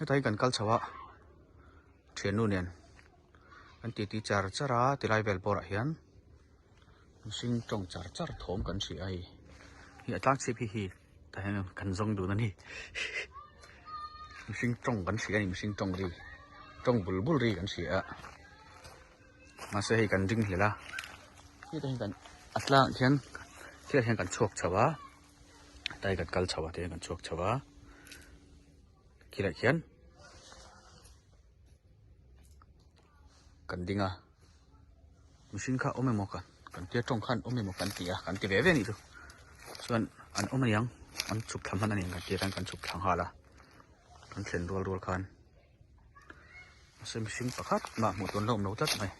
Hetah hi kan kal chho a thiannu nen kan titi char char a tilai vel bawrah hian mihring tawng char char thawm kan hria a hei hi a tlang chhip hi hi tah hian kan zawng dun a ni mihring tawng kan hria a ni mihring tawng ri tawng bul bul ri kan hria a mahse hei kan ring hlel a hetah hian kan a tlang hian thil hian kan chhuak chho a hetah hi kan kal chho a tihian kan chhuak chho a khilaiah khian kan ding a mihring kha awm emaw kan kan tia tawng khan awm emaw kan ti a kan ti ve ve a nih chu chuan an awm aniang an chhuk thla hman aniang kan tia khan kan chhuk thla nghal a kan thlen rual rual khan mahse mihring pakhat mah hmuh tur an la awm lo tlat mai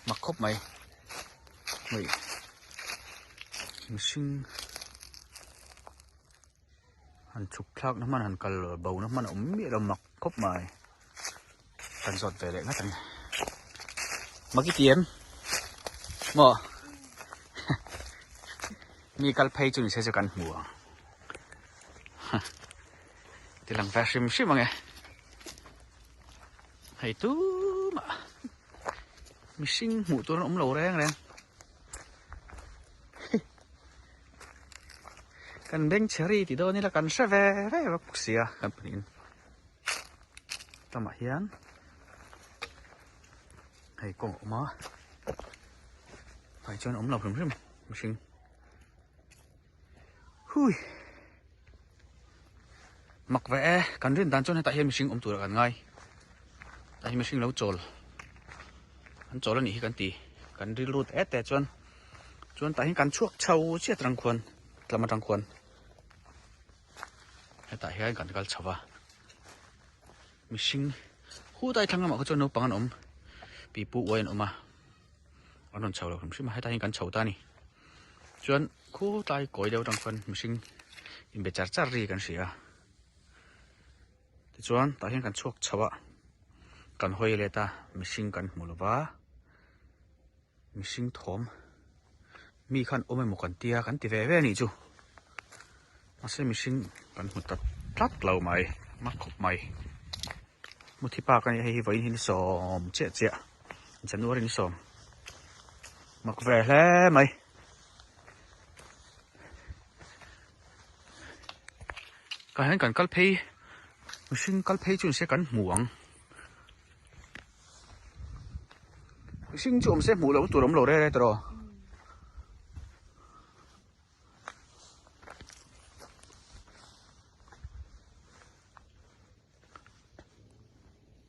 mak khawp mai hei mihring han chhuk thlak na hman han kal bo na hman a awm miah lo mak khawp mai kan zawt ve leh ngat a ni mak i ti em maw mi kal phei chu ni se chu kan hmu ang ti lang ve hrim hrim ang e hei tumah mihring hmuh tur an awm lo reng reng. Kan beng chhe ri tih dawn ila kan hre ve ve bawk sia kan pahnihin lamah hian hei kawng a awm a hmai chuan awm lo hrim hrim mihring hui mak ve e kan rin dan chuan hetah hian mihring awm turah kan ngai tah hian mihring lo chawl an chawl a nih hi kan ti kan rilru te te chuan. Chuan tah hian kan chhuak chho chiat rang khuan tlam atang khuan hetah hian kan kal chho va mihring hutai thlang lamah kha chuan naupang an awm pipu uai an awm a an rawn chho lo hrim hrim a hetah hian kan chho ta a ni chuan khutlai kawi deuh atang khuan mihring inbe char char ri kan hria a tichuan tah hian kan chhuak chho a kan hawi let a mihring kan hmu lo va. Mihring thawm mi khan awm emaw kan tia kan ti ve ve a nih chu mahse mihring kan hmu ta tlat lo mai mak khawp mai muthi park a nia hei hi vawiin hi ni sawm chiah chiah January ni sawm mak ve hle mai. Tah hian kan kal phei mihring kal phei chu ni se kan hmu ang. Mihring chu awm se hmuh loh tur awm lo reng reng tawh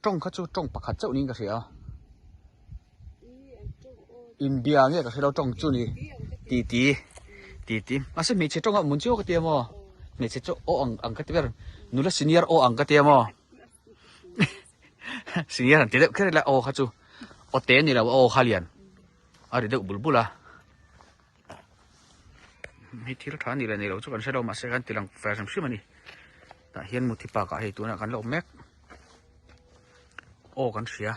tawng kha chu tawng pakhat chauh niin ka hria a inbia nge ka hre lo tawng chu ni titi titi mahse hmeichhe tawng a awm chiau ka tia maw hmeichhe chu aw ang ang ka ti ber nula senior aw ang ka tia maw. Senior han ti deuh kher ila aw kha chu aw te ni lo aw kha lian a ri deuh bul bul a hei thil tha ni leh ni lo chu kan hre lo mahse kan ti lang ve hrim hrim a ni tah hian muthi park ah hei tunah kan la awm mek aw kan hria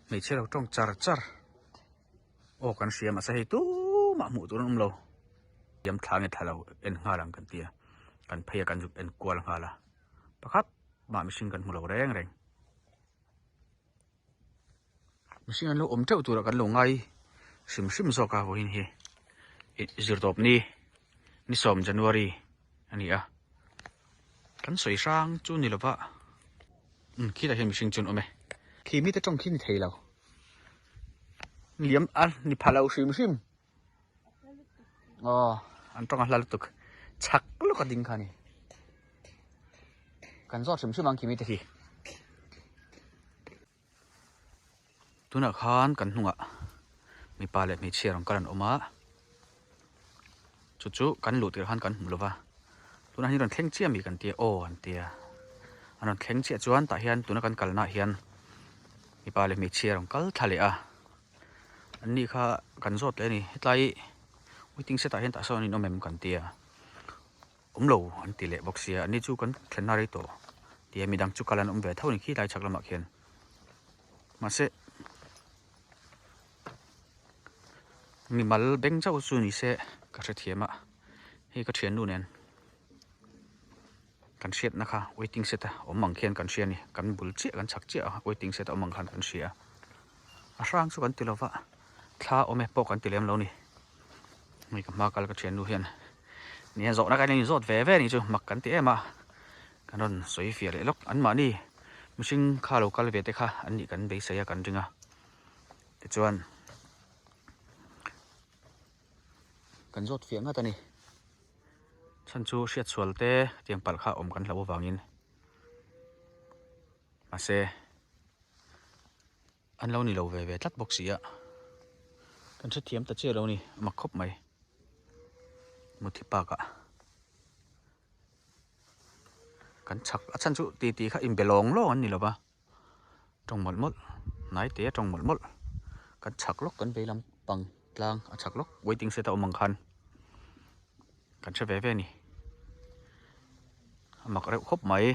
hmeichhe lo tawng char char aw kan hria mahse hei tumah hmuh tur an awm lo thiam thla nge thla lo en nghal ang kan ti a kan phei a kan zuk en kual nghal a. Pakhat mah mihring kan hmu lo reng reng. Mihring an lo awm teuh turah kan lo ngai hrim hrim zawk a vawiin hi zirtawp ni ni sawm January a ni a. Kan sawi hrang chu ni lova umm khitah hian mihring chu an awm e. Khi mite tawng khi ni thei lo. Liam a ni pha lo hrim hrim. Aw an tawng a hla lutuk chak luka ding kha a ni kan zawt hrim hrim ang khi mite hi tunah khan kan hnungah mipa leh hmeichhia rawn kal an awm a chu chu kan luh tirh khan kan hmu lova tunah hian rawn thleng chiah ami kan tia aw an tia an rawn thleng chiah chuan tah hian tuna kan kalnaah hian mipa leh hmeichhia rawn kal thla leh a. An ni kha kan zawt leh a ni hetlai waiting set ah hian tah sawn an inawm em kan tia awm lo an ti leh bawk sia an ni chu kan thlenna rei tawh tia midang chu kal an awm ve tho a ni khi tlai chhak lamah khian mahse mimal beng chauh chu ni se ka hrethiam a hei ka thiannu nen. Kan hriatna kha waiting shed a awm ang khian kan hria a ni. Kan bul chiah kan chhak chiah a waiting shed a awm ang khan kan hria a. A hrang chu kan ti lo va, thla awm e pawh kan ti lem lo ni. Hei ka hma kal ka thiannu hian nia zawhna ka eng zawt ve ve a ni chu mak kan ti em a. Kan rawn sawi fiah leh lawk anmahni mihring kha lo kal ve te kha an nih kan beisei a kan ring a. Tichuan kan zawt fiah ngat a ni. Chhan chu hriat sual te tiang palh kha awm kan hlauh avangin mahse an lo ni lo ve ve tlat bawk si a, kan hrethiam ta chiah lo a ni a mak khawp mai Muthi park ah kan chhak a chhan chu titi kha inbe lawng lawng an ni lo va. Tawng mawlh mawlh hnai te a tawng mawlh mawlh kan chhak lawk kan vei lam pang tlang a chhak lawk waiting shed a awm ang khan kan hre ve ve a ni a mak reuh khawp mai.